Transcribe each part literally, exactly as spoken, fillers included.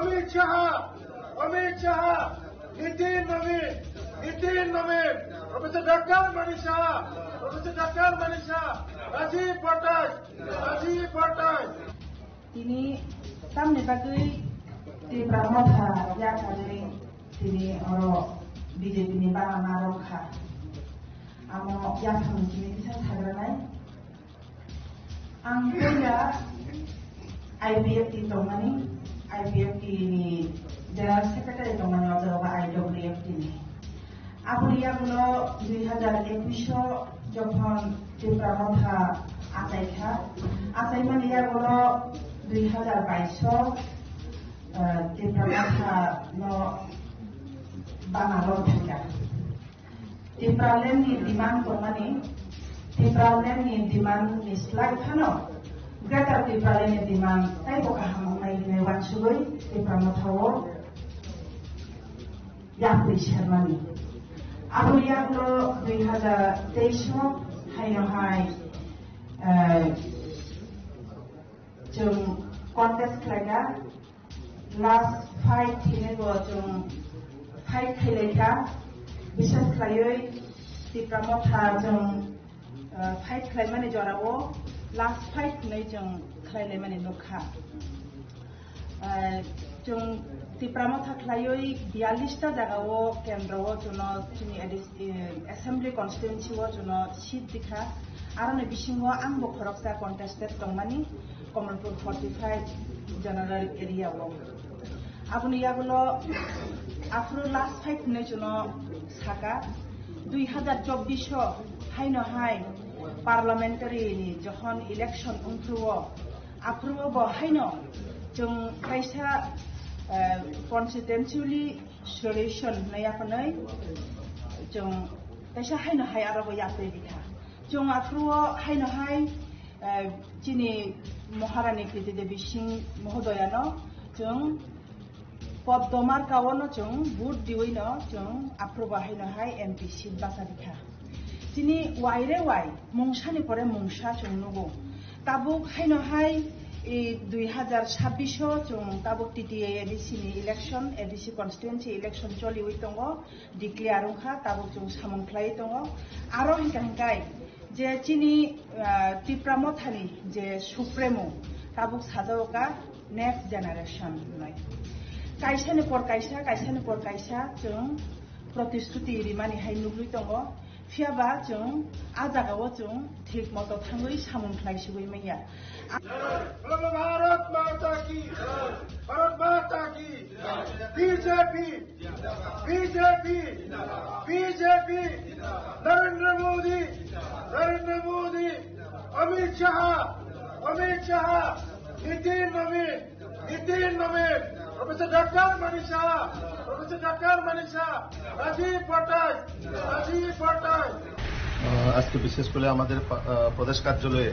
Amit Shah, Amit Shah, Nitin Nobin, Nitin Nobin, Professor Doctor Manik Saha, Professor Doctor Manik Saha, Rajiv Bhattacharyya, Rajiv Bhattacharyya. Tini tamni bagwi Tipra Motha yakarwi tini oro B J P ni bana narwkha. Amo yaphang tini kisa sagranai. Ang puila I P F T tongmani, I P F T ni General Secretary tongmani, o jaga I W F T ni. Aboni yagulo dui hazar ekush o jokhon Tipra Motha achaikha, achaimani yagulo dui hazar bais o, eh, Tipra Motha no bana rw thangkha. Tipraland ni demand tongmani, Tipraland ni demand ni slai phano Greater Tipraland ni demand taibo kaham wngnai hinwi uansugwi Tipra Motha o yapri sermani. Aboni yagulo dui hazar teis o haino hai, eh, chwng contest khlaikha. Last fight hinwi bo chwng fight khlailaikha. Bishes khlaiwi Tipra Motha chwng, uh, fight khlaimani jorao last fight hinwi chwng khlailaimani nukha. Uh, chwng Tipra Motha khlaiwi biyallis ta jagao kendro o chwngno chini A D C, eh, assembly constituency o chwngno seat dikha. Aroni bisingo angbo khoroksa contested tongmani. Kamalpur forty-five general area o. Aboni yagulo aphuru last fight hinwi chwngno saka, dui hazar chobbish o haino hai parliamentary ni jokhon election wngphuru o, aphuru o bo haino chwng kaisa, eh, constituency solution hinwi yaphanwi chwng kaisa haino hai aro bo yapri bikha. Chwng aphuru o haino hai Eh, chini Maharani Kriti Devi Singh mohodoyano chwng Poddo markaono chwng vote diwino chwng aphuru bo haino hai M P seat basa rikha. Chini waire wai mungsani pore mungsa chwng nugo. Tabuk haino hai, eh, dui hazar chabbish o chwng tabuk T T A A D C ni election, A D C constituency election choliwi tongo, declare wngkha, tabuk chwng samung khlaiwi tongo. Aro hinkha hinkai, je chini, ah, Tipra Mothani je Supremo tabuk sajao ka next generation hinwi. Kaisani por kaisa, kaisani por kaisa chwng protisthuti rimani hai nugwi tongo. Phiyaba chwng a jagao chwng thik moto thangwi samung khlai sigwi manya. Bolo Bharat Mata ki, Bharat Mata ki, B J P, B J P, B J P, Narendra Modi, Narendra Modi, Amit Shah, Amit Shah, Nitin Nabin, Nitin Nabin, Professor Doctor Manik Saha, Professor Doctor Manik Saha, Rajiv Bhattacharyya, Rajiv Bhattacharyya। আহ, আজকে বিশেষ করে আমাদের পা-, আহ, প্রদেশ কার্যালয়ে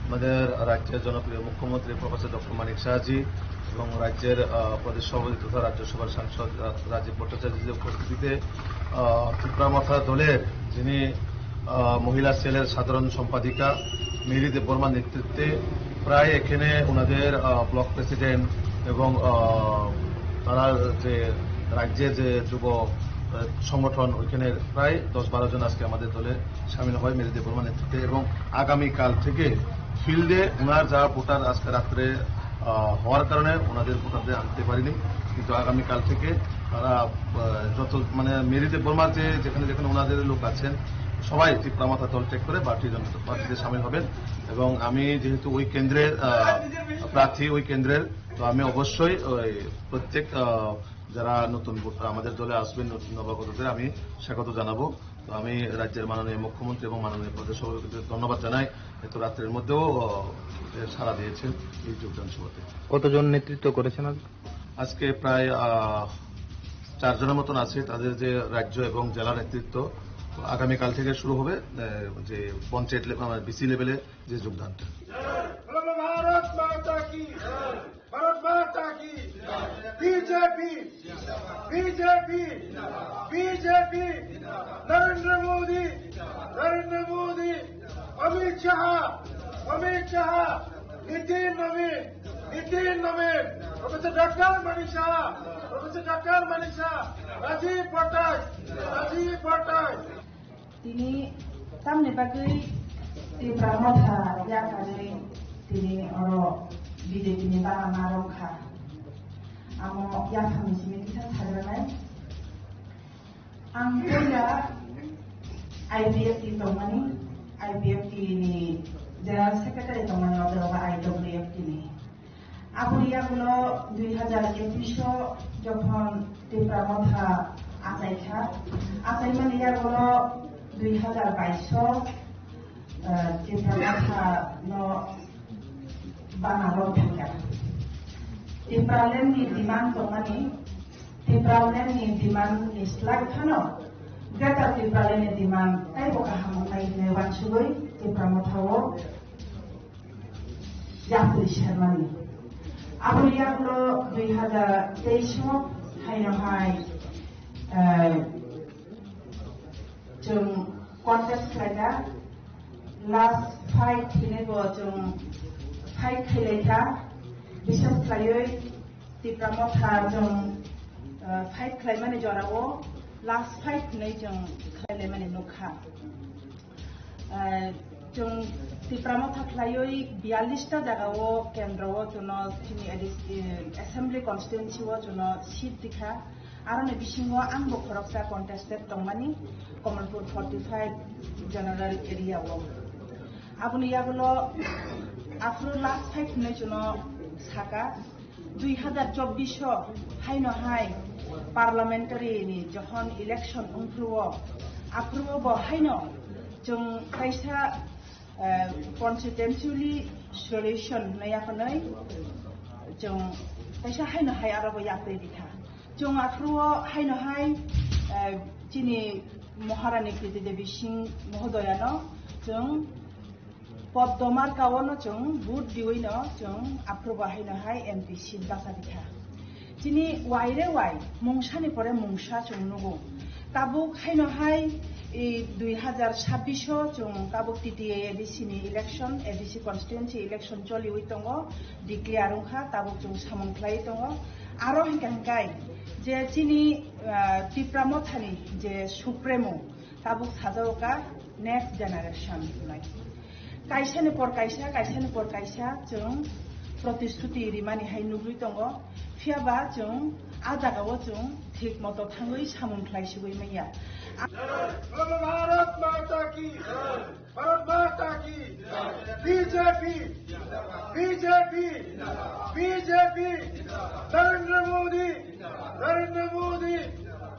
আমাদের রাজ্যের জনপ্রিয় মুখ্যমন্ত্রী প্রফেসর ডক্টর মানিক সাহাজি এবং রাজ্যের, আহ, প্রদেশ সভাপতি তথা রাজ্যসভার সাংসদ রা-, রাজীব ভট্টাচার্যের উপস্থিতিতে, আহ, ত্রিপুরা মথা দলের যিনি, আহ, মহিলা সেলের সাধারণ সম্পাদিকা মেরি দেববর্মার নেতৃত্বে প্রায় এখানে ওনাদের, আহ, ব্লক প্রেসিডেন্ট এবং, আহ, তারা যে রাজ্যের যে যুব, আহ, সংগঠন, ওইখানে প্রায় দশ বারো জন আজকে আমাদের দলে সামিল হয় মেরি দেববর্মার নেতৃত্বে। এবং আগামীকাল থেকে ফিল্ডে ওনার যা ভোটার আজকে রাত্রে, আহ, হওয়ার কারণে ওনাদের ভোটারদের আনতে পারিনি, কিন্তু আগামীকাল থেকে তারা, আহ, যত, মানে, মেরি দেববর্মার যে যেখানে যেখানে ওনাদের লোক আছেন, সবাই ত্রিপুরা মথা দল ত্যাগ করে ভারতীয় জনতা পার্টিতে সামিল হবেন। এবং আমি যেহেতু ওই কেন্দ্রের, আহ, প্রার্থী, ওই কেন্দ্রের, তো আমি অবশ্যই ওই প্রত্যেক, আহ, যারা নতুন ভোটার আমাদের দলে আসবেন, নতুন নবাগতদের আমি স্বাগত জানাবো। তো আমি রাজ্যের মাননীয় মুখ্যমন্ত্রী এবং মাননীয় প্রদেশ সভাপতিকে ধন্যবাদ জানাই, এত রাত্রের মধ্যেও, আহ, সাড়া দিয়েছেন এই যোগদান সভাতে। কতজন নেতৃত্ব করেছেন আজ? আজকে প্রায়, আহ, চারজনের মতন আছে, তাদের যে রাজ্য এবং জেলা নেতৃত্ব। তো আগামীকাল থেকে শুরু হবে, আহ, যে পঞ্চায়েত লে-, আহ, বিসি লেভেলে যে যোগদানটা। বলো ভারত মাতা কি, ভারত মাতা কি, বিজেপি, বিজেপি, বিজেপি, নরেন্দ্র মোদী, নরেন্দ্র মোদী, অমিত শাহ, অমিত শাহ, নীতিন নবীন, নীতিন Nabin. Professor Doctor Manik Saha, Professor Doctor Manik Saha, Rajiv Bhattacharyya, Rajiv Bhattacharyya. Tini tamni bagwi Tipra Motha yakarwi tini oro B J P ni bana narwkha. Amo yaphangni simi kisa sajaknai. Ang puila I P F T tongmani, I P F T ni General Secretary tongmani, abo I W F T ni. Aboni yagulo dui hazar ekush o jokhon Tipra Motha achaikha, achaimani yagulo dui hazar bais o, eh, Tipra Motha no bana rok thangkha. Tipraland ni demand tongmani, Tipraland ni demand ni slai phano Greater Tipraland ni demand taibo kaham wngnai hwnwi uansugwi Tipra Motha o yapri sermani. Aboni yagulo dui hazar teis o haino hai, eh, chwng contest khlaikha, last fight hinwi bo chwng fight khailaikha, biswas khlaiwi Tipra Motha chwng, eh, fight khlaimani jorao last fight hinwi chwng khlailaimani nukha. Eh, chwng Tipra Motha khlaiwi biyallis ta jagao kendro o chwngno chini A D C, eh, assembly constituency o chwngno seat rikha. Aroni bisingo angbo khoroksa contested tongmani Kamalpur forty five general area o. Aboni yagulo aphuru last fight hinwi chwngno saka, dui hazar chobbish o haino hai parliamentary ni jokhon election wngphuru o, aphuru o bo haino chwng kaisa, eh, constituency solution hinwi yakhonwi chwng kaisa haino hai aro bo yapri rikha. Chwng aphuru o haino hai, eh, chini Maharani Kriti Devi Singh mohodoyano chwng Poddo marka o no chwng vote diwi no chwng aphuru bo haino hai M P seat basa rikha. Chini waire wai mungsani pore mungsa chwng nugo. Tabuk haino hai, e, dui hazar sabbish o chwng tabuk T T A A D C ni election, A D C constituency election choliwi tongo, declare wngkha, tabuk chwng samung khlaiwi tongo. Aro hinkha hinkai je chini, ah, Tipra Mothani je Supremo, tabuk sajao ka next generation hinwi. Kaisani por kaisa, kaisani por kaisa chwng protisthuti rimani hai nugwi tongo. Phiya ba chwng a jagao chwng thik moto thangwi samung khlai sigwi manya. Bolo Bharat Mata ki, Bharat Mata ki, B J P, B J P, B J P, Narendra Modi, Narendra Modi,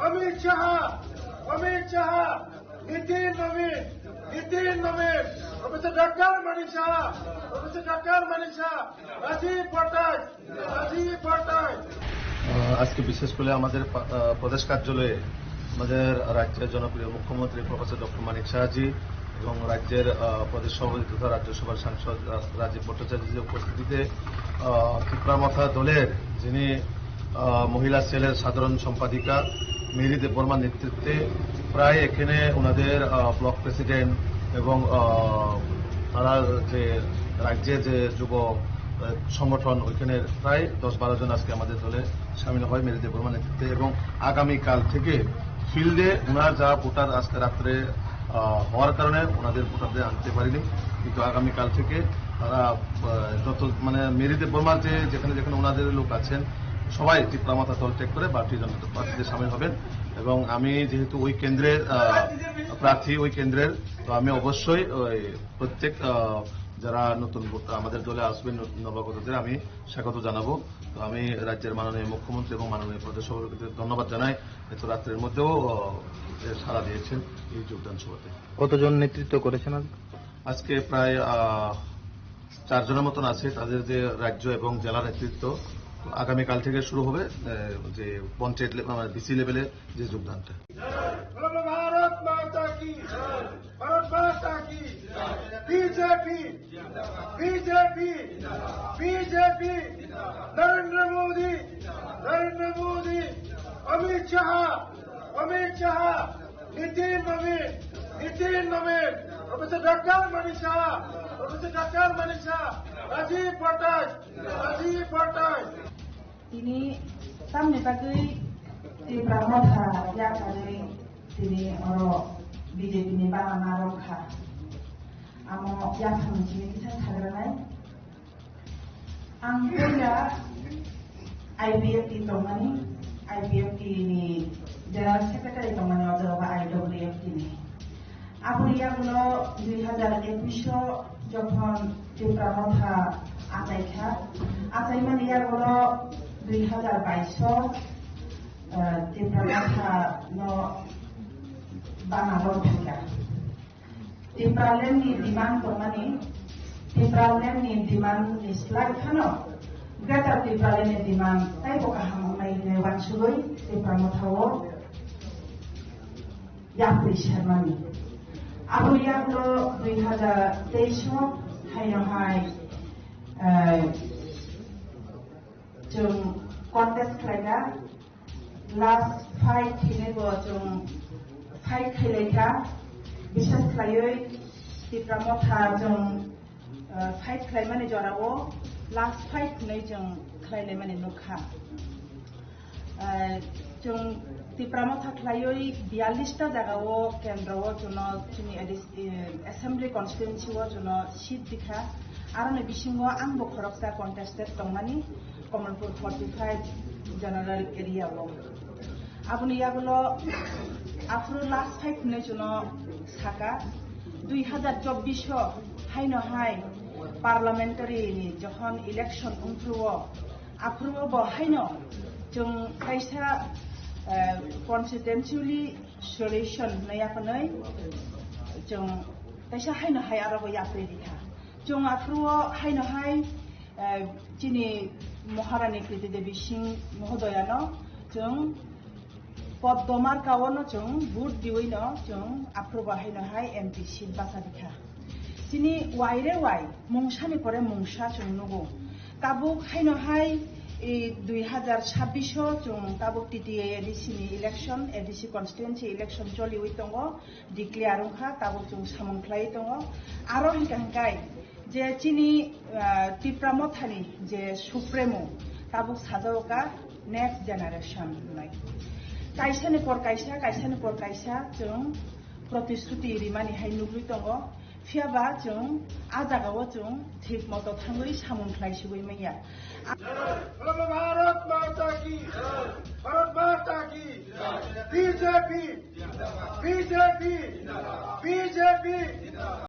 Amit Shah, Amit Shah, Nitin Nabin, Nitin Nabin, Professor Doctor Manik Saha, Professor Doctor Manik Saha, Rajiv Bhattacharyya, Rajiv Bhattacharyya। আহ, আজকে বিশেষ করে আমাদের পা-, আহ, প্রদেশ কার্যালয়ে আমাদের রাজ্যের জনপ্রিয় মুখ্যমন্ত্রী প্রফেসর ডক্টর মানিক সাহাজি এবং রাজ্যের, আহ, প্রদেশ সভাপতি তথা রাজ্যসভার সাংসদ রা-, রাজীব ভট্টাচার্যের উপস্থিতিতে, আহ, ত্রিপুরা মথা দলের যিনি, আহ, মহিলা সেলের সাধারণ সম্পাদিকা মেরি দেববর্মার নেতৃত্বে প্রায় এখানে ওনাদের, আহ, ব্লক প্রেসিডেন্ট এবং, আহ, তারা যে রাজ্যে যে যুব, আহ, সংগঠন, ওইখানে প্রায় দশ বারো জন আজকে আমাদের দলে সামিল হয় মেরি দেববর্মার নেতৃত্বে। এবং আগামীকাল থেকে ফিল্ডে ওনার যা ভোটার আজকে রাত্রে, আহ, হওয়ার কারণে ওনাদের ভোটারদের আনতে পারিনি, কিন্তু আগামীকাল থেকে তারা, আহ, যত, মানে, মেরি দেববর্মার যে যেখানে যেখানে ওনাদের লোক আছেন, সবাই ত্রিপুরা মথা দল ত্যাগ করে ভারতীয় জনতা পার্টিতে সামিল হবেন। এবং আমি যেহেতু ওই কেন্দ্রের, আহ, প্রার্থী, ওই কেন্দ্রের, তো আমি অবশ্যই ওই প্রত্যেক, আহ, যারা নতুন ভোট-, আমাদের দলে আসবেন, নতুন নবাগতদের আমি স্বাগত জানাবো। তো আমি রাজ্যের মাননীয় মুখ্যমন্ত্রী এবং মাননীয় প্রদেশ সভাপতিকে ধন্যবাদ জানাই, এত রাত্রের মধ্যেও, আহ, এ সাড়া দিয়েছেন এই যোগদান সভাতে। কতজন নেতৃত্ব করেছেন আজ? আজকে প্রায়, আহ, চারজনের মতন আছে, তাদের যে রাজ্য এবং জেলা নেতৃত্ব। আগামীকাল থেকে শুরু হবে, আহ, যে পঞ্চায়েত লে-, আহ, ডিসি লেভেলে যে যোগদানটা। বলো ভারত মাতা কি, ভারত মাতা কি, বিজেপি, বিজেপি, বিজেপি, নরেন্দ্র মোদী, নরেন্দ্র মোদী, অমিত শাহ, অমিত শাহ, নীতিন নবীন, নীতিন Nabin, professor doctor Manik Saha, professor doctor Manik সাহা, রাজীব ভট্টাচার্য, রাজীব Bhattacharya. Tini tamni bagwi Tipra Motha yakarwi tini oro B J P ni bana narwk kha. Amo yaphang chini kisa sagranai. Ang puila I P F T tongmani, I P F T ni General Secretary tongmani, o jaga I W F T ni. Aboni yagulo dui hazar ekush o jokhon Tipra Motha achaikha, achaimani yagulo dui hazar bais o, eh, Tipra Motha no bana lobphaikha. Tipraland ni demand tongmani, Tipraland ni demand ni slai phano Greater Tipraland ni demand taibo kaham wngnai hinwi uansugwi Tipra Motha o yapri sermani. Abo yagulo dui hazar teis o haino hai, eh, chwng contest khlaikha. Last fight hinwi bo chwng fight khlailaikha. Bisas khlaiwi Tipra Motha chwng, eh, fight khlaimani jorao last fight hinwi chwng khlailaimani nukha. Eh, chwng Tipra Motha khlaiwi biyallis ta jagao kendro o chwngno chini A D C, eh, assembly constituency o chwngno seat rikha. Aroni bisingo angbo khoroksa contested tongmani Kamalpur forty five general area o. Aboni yagulo aphuru last fight hinwi chwngno saka, dui hazar chobbish o haino hai parliamentary ni jokhon election wngphuru o, aphuru o bo haino chwng kaisa, eh, constituency solution hinwi yaphanwi chwng kaisa haino hai aro bo yapri rikha. Chwng aphuru o haino hai, eh, chini Maharani Kriti Devi Singh Mohodoyano chwng Poddo marka o no chwng vote diwi no chwng aphuru bo haino hai M P seat basa rikha. Chini waire wai mungsani pore mungsa chwng nugo. Tabuk haino hai, e, dui hazar chabbish o chwng tabuk T T A A D C ni election, A D C constituency election choliwi tongo, declare wngkha, tabuk chwng samung khlaiwi tongo. Aro hinkha hinkhai je chini, ah, Tipra Mothani je Supremo tabuk sajao ka next generation hinwi. Kaisani por kaisa, kaisani por kaisa chwng protishruti rimani hai nugwi tongo. Phiya ba chwng a jagao chwng thik moto thangwi samung khlai sigwi manya. Bolo Bharat Mata ki, Bharat Mata ki, B J P, B J P, B J P.